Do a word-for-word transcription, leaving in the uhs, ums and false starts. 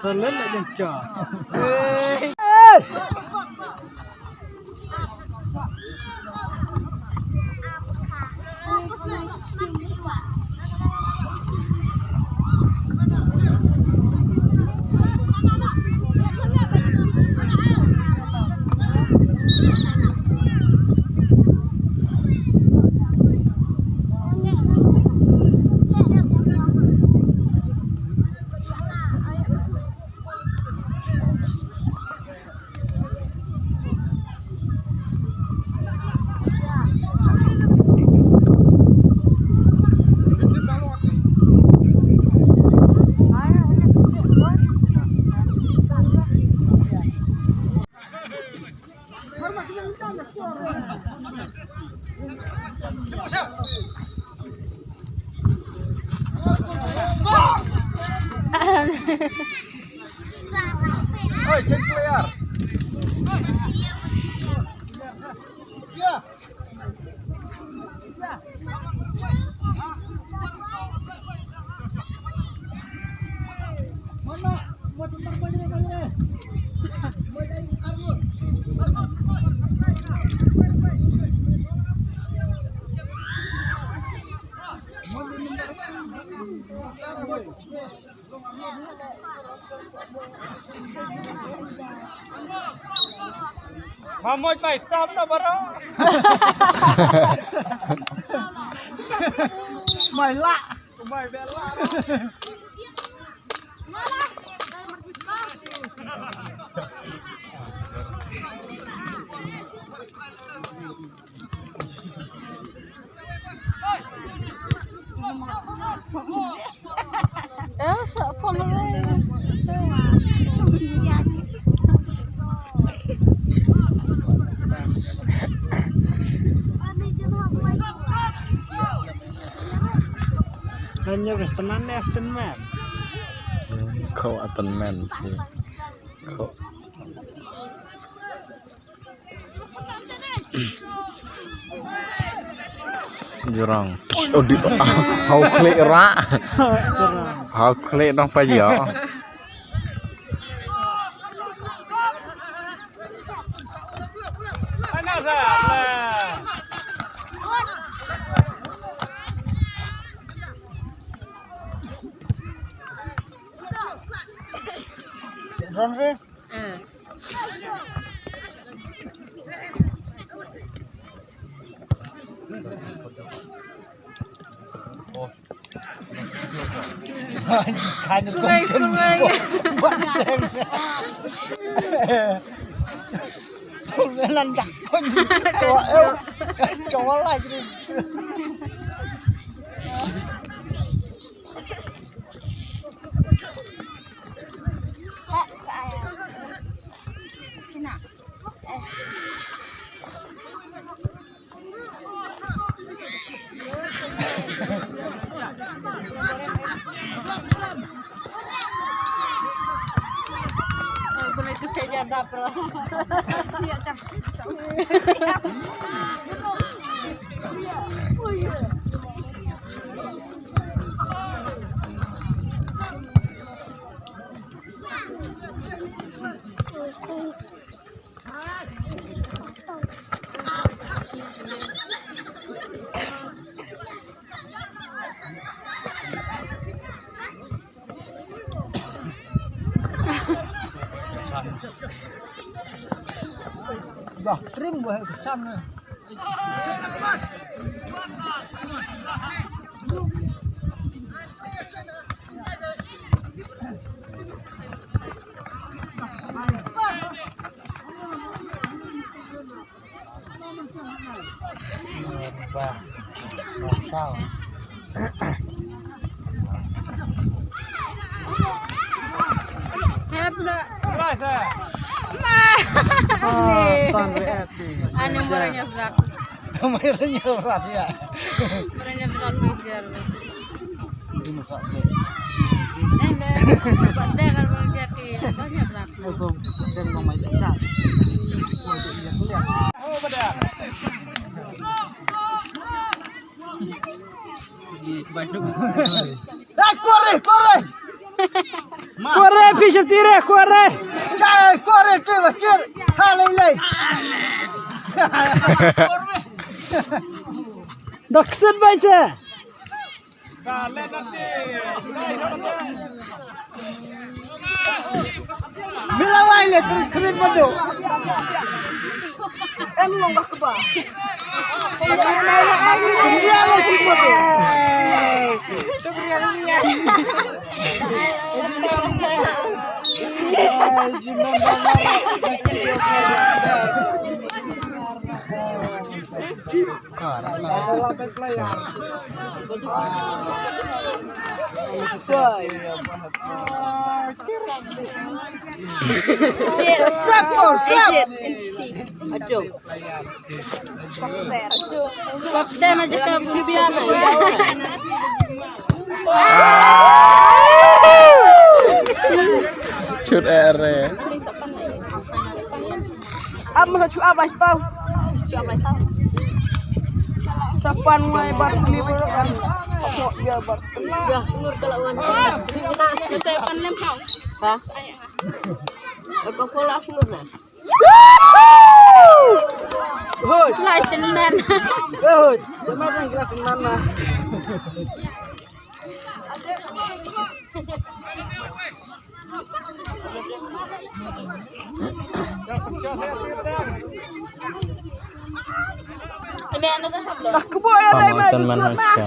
Salen la jeng cha. Oi, change player. Mamoy bai tam na baro. Mai la. Mai bela. Hanya wis tenan ya, tenan. Kau tenan. Kau. Jurang. Oh, di, hau klik ra. Hau klik dong pa jia. Jurang re. Kurai, kurai. Lan jak pun. Coba lagi. Dah trim buah kesan. Hep dah. Ane merenya berat. Merenya berat ya. Merenya berat biar. Ini masak deh. Eh, deh. Deh, kalau biar di, banyak berat. Kore, kore. Kore, phi shim tire, kore. Chai, kore, te bachir. Halai lai. Dokset bai se. Mila wai le, krit, krit madu. Em long bak ba. Dia lo tik madu. Sap, sap. Aduh. Kapten aja ka bumi biasa. Chut ere. Am masa chu abai tau. Chu abai tau. Sapan mai bar kuli bar kan. Apa dia bar. Ya, sungur kalau wan. Sapan lem hau. Ha? Ko pola sungur na. Hoi. Lai ten men. Hoi. Jama dan gerak ten man ma. Dah kebo ya dai ma. Tan man hang ska.